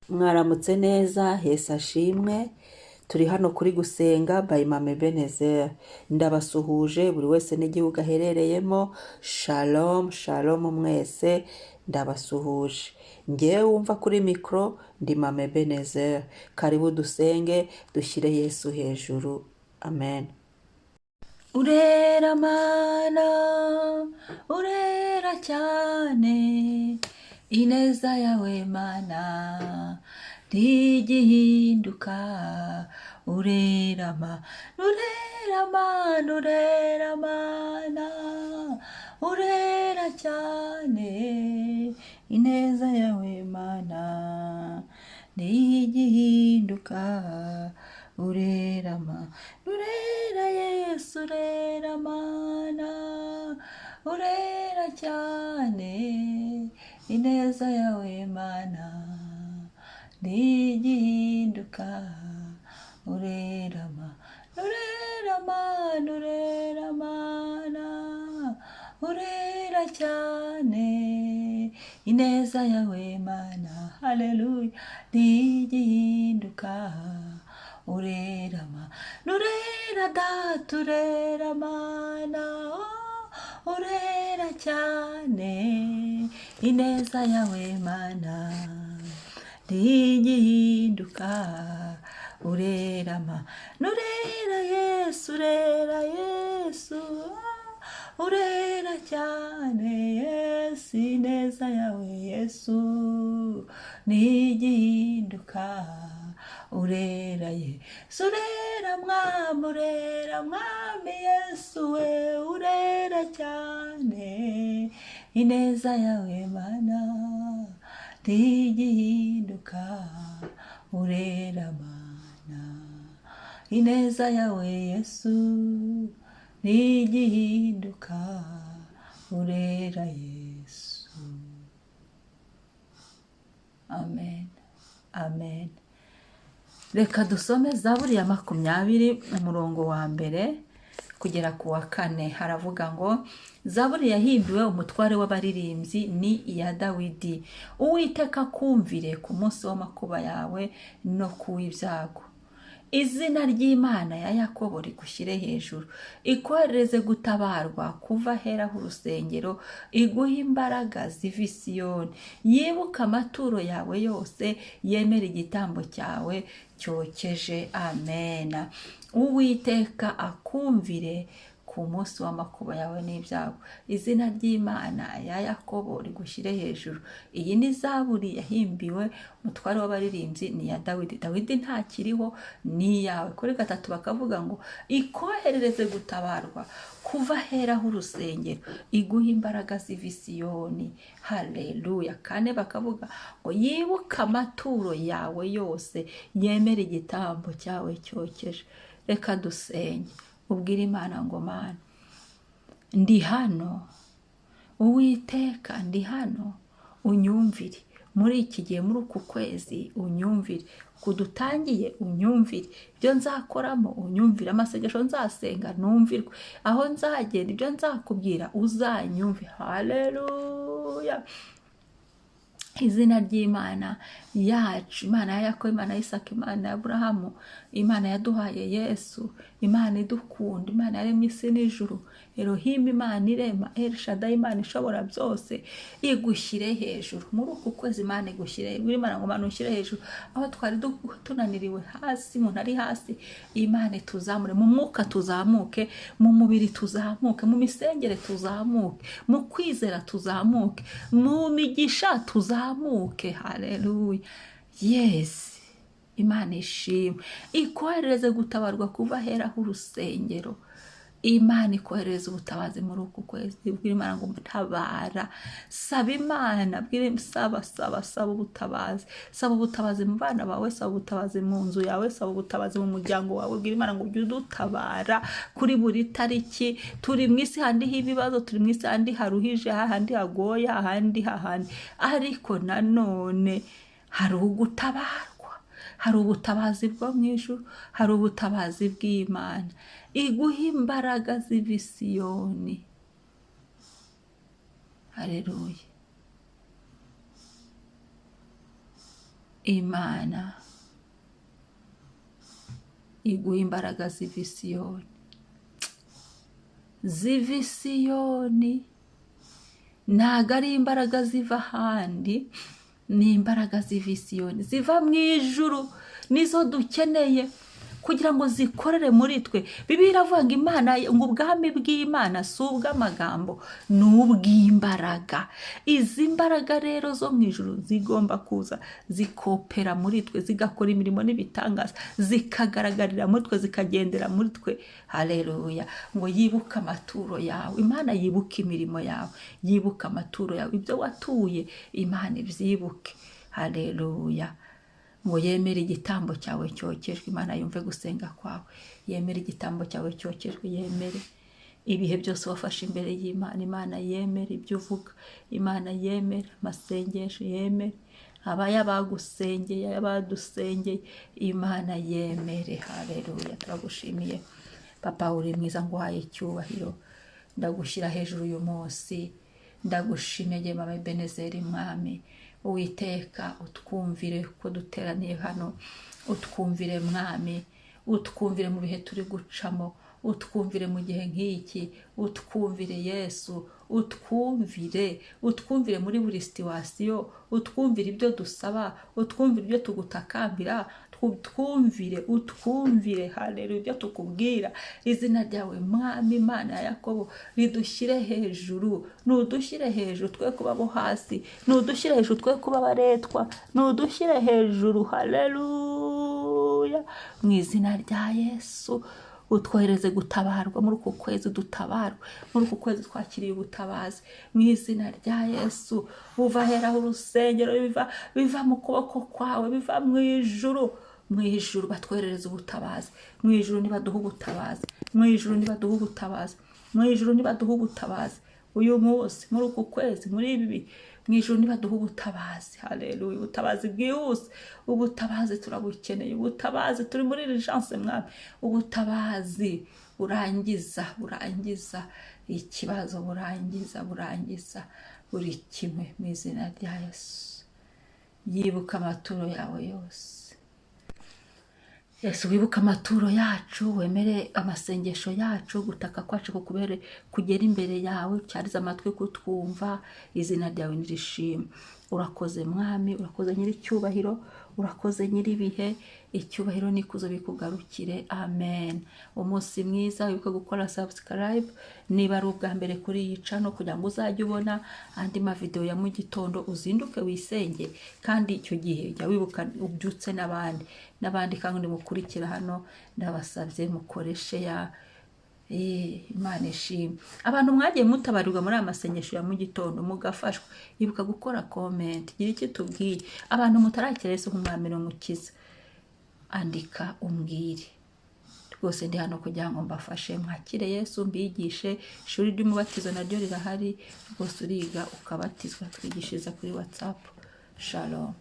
Mwaramutse neza, Yesu ashimwe. Turi hano kuri Gusenga by Mama Ebenezer. Ndabasuhuje buri wese n'igihugu aherereyemo. Shalom, shalom mwese, ndabasuhuje. Ngewe wumva kuri mikoro ndi Mama Ebenezer. Karibu dusenge, dushyire Yesu hejuru. Amen. Urera Mana, urera cyane, ineza yawe Mana ntigihinduka. Urera Mana, urera Mana, urera Mana, urera cyane, ineza yawe Mana ntigihinduka. Urera Mana, urera Yesu, urera Mana, urera cyane, ineza yawe Mana ntigihinduka. Urera Mana, urera Mana, urera Mana, urera cyane, ineza yawe Mana, haleluya, ntigihinduka. Urera Mana, urera Data, urera Mana, urera cyane, ineza yawe Mana ntigihinduka. Urera Mana, urera Yesu, urera Yesu, urera cyane Yesu, ineza yawe Yesu ntigihinduka. Urera Yesu, urera Mwami, urera Mwami Yesu we, urera cyane, ineza yawe Mana ntigihinduka. Urera Mana, ineza yawe Yesu ntigihinduka. Urera Yesu. Amen, amen. Reka dusome Zaburi ya 20, umurongo wa mbere kugera ku wa kane. Haravuga ngo: Zaburi yahimbiwe umutware w'abaririmbyi, ni iya Dawidi. Uwiteka akumvire ku munsi w'amakuba yawe no ku w'ibyago. Izina ry'Imana ya Yakobo rigushyire hejuru, ikoherereze gutabarwa kuva ahera h'urusengero, iguhe imbaraga ziva i Siyoni, yibuke amaturo yawe yose, yemere igitambo cyawe cyokeje. Amena. Uwiteka akumvire ku munsi w'amakuba yawe n'ibyago, izina ry'Imana ya Yakobo rigushyire hejuru. Iyi ni zaburi yahimbiwe umutware w'abaririmbyi, ni iya Dawidi. Dawidi ntakiriho, ni iyawe. Kuri gatatu bakavuga ngo: ikoherereze gutabarwa kuva ahera h'urusengero, iguhe imbaraga ziva i Siyoni. Haleluya. Kane bakavuga ngo: yibuke amaturo yawe yose, yemere igitambo cyawe cyokeje. Reka dusenge, ubwire Imana ngo: Mana, ndi hano, Uwiteka, ndi hano, unyumvire muri iki gihe, muri uku kwezi unyumvire, kudutangiye unyumvire, ibyo nzakoramo unyumvire, amasengesho nzasenga numvirwe, aho nzagenda, ibyo nzakubwira uzanyumve. Haleluya. Izina ry'Imana yacu, Imana ya Yakobo, Imana ya Isaka, Imana ya Aburahamu, Imana yaduhaye Yesu, Imana idukunda, Imana yaremye isi n'ijuru, Elohim, Imana irema, El Shaddai, Imana ishobora byose, igushyire hejuru muri uku kwezi. Imana igushyire hejuru. Imana ngo: Imana ushyire hejuru aho twari tunaniriwe hasi, umuntu ari hasi. Imana ituzamure mu mwuka, tuzamuke mu mubiri, tuzamuke mu misengere, tuzamuke mu kwizera, tuzamuke mu migisha, tuzamuke. Haleluya. Yes, Imana ishimwe. Ikoherereze gutabarwa kuva ahera h'urusengero. Imana ikoherereza ubutabazi muri uku kwezi. Bwira Imana ngo: tabara. Saba Imana, bwira, saba, saba, saba ubutabazi. Saba ubutabazi mu bana bawe, saba ubutabazi mu nzu yawe, saba ubutabazi mu muryango wawe. Bwira Imana ngo: ujye udutabara kuri buri tariki. Turi mu isi handi h'ibibazo, turi mu isi handi haruhije, hahandi hagoye, hahandi hahandi, ariko nanone hari ugutabarwa, hari ubutabazi bwo mu ijuru, hari ubutabazi bw'Imana. Iguha imbaraga ziva i Siyoni. Hareruya. Imana iguha imbaraga ziva Isiyoni, ziva Isiyoni. Ntabwo ari imbaraga ziva ahandi, ni imbaraga ziva Isiyoni, ziva mu ijuru. Nizo dukeneye kugira ngo zikorere muri twe. Bibiliya iravuga ngo Imana, ngo ubwami bw'Imana si ubw'amagambo, ni ubw'imbaraga. Izi mbaraga rero zo mu ijuru zigomba kuza zikopera muri twe, zigakora imirimo n'ibitangaza, zikagaragarira muri twe, zikagendera muri twe. Haleluya! Ngo yibuke amaturo yawe. Imana yibuke imirimo yawe, yibuke amaturo yawe, ibyo watuye Imana ibyibuke. Haleluya! Ngo yemere igitambo cyawe cyokejwe. Imana yumve gusenga kwawe, yemere igitambo cyawe cyokejwe, yemere ibihe byose wafashe imbere y'Imana. Imana yemere ibyo uvuga, Imana yemere amasengesho, yemere abaya bagusengeye, abadusengeye, Imana yemere. Haleluya! Turagushimiye Papa, uri mwiza, nguhaye icyubahiro, ndagushyira hejuru uyu munsi. Ndagushimiye, Mama Ebenezeri. Mwami Uwiteka, utwumvire ko duteraniye hano, utwumvire Mwami, utwumvire mu bihe turi gucamo, utwumvire mu gihe nk'iki, utwumvire Yesu, utwumvire, utwumvire muri buri situation, utwumvire ibyo dusaba, utwumvire ibyo tugutakambira, utwumvire, utwumvire. Haleluya! Ibyo tukubwira, izina ryawe Mwami Imana ya Yakobo ridushyire hejuru. Nudushyire hejuru twe kuba abo hasi, nudushyire hejuru twe kuba abaretwa, nudushyire hejuru. Haleluya! Mu izina rya Yesu, utwohereze gutabarwa muri uku kwezi, dutabarwe muri uku kwezi. Twakiriye ubutabazi mu izina rya Yesu, buva aheraho urusengero, biva mu kuboko kwawe, biva mu ijuru. Mu ijuru batwoherereza ubutabazi, mu ijuru nibaduha ubutabazi, mu ijuru nibaduha ubutabazi, mu ijuru nibaduha ubutabazi uyu munsi, muri uku kwezi, muri ibi bihe. Mu ijuru nibaduha ubutabazi. Haleluya! Ubutabazi bwihuse, ubutabazi turabukeneye, ubutabazi turi muri urgence Mwami, ubutabazi burangiza, burangiza ikibazo, burangiza, burangiza buri kimwe mu izina rya Yesu. Yibuka amaturo yawe yose. Yesu, wibuke amaturo yacu, wemere amasengesho yacu, gutaka kwacu kukubere kugera imbere yawe, cyarize amatwi kutwumva. Izina ryawe nirishima. Urakoze Mwami, urakoze Nyiricyubahiro, urakoze Nyiribihe. Icyubahiro n'ikuzo bikugarukire. Amen. Umunsi mwiza. Wibuke gukora subscribe niba ari ubwa mbere kuri iyi channel, kugira ngo uzajye ubona andi mavideo ya mu gitondo, uzinduke wisenge. Kandi icyo gihe jya wibuka ubyutse n'abandi, n'abandi kandi mukurikira hano. Ndabasabye mukoreshe ya. Imana ishimwe. Abantu mwagiye mutabarirwa muri aya masengesho ya mu gitondo mugafashwa, ibuka gukora comment, gira icyo tubwiye. Abantu mutarakira Yesu nk'Umwami n'Umukiza, andika umbwire. Rwose ndi hano kugira ngo mbafashe mwakire Yesu, mbigishe. Ishuri ry'umubatizo naryo rirahari rwose, uriga ukabatizwa, twigishiriza kuri WhatsApp. Shalom.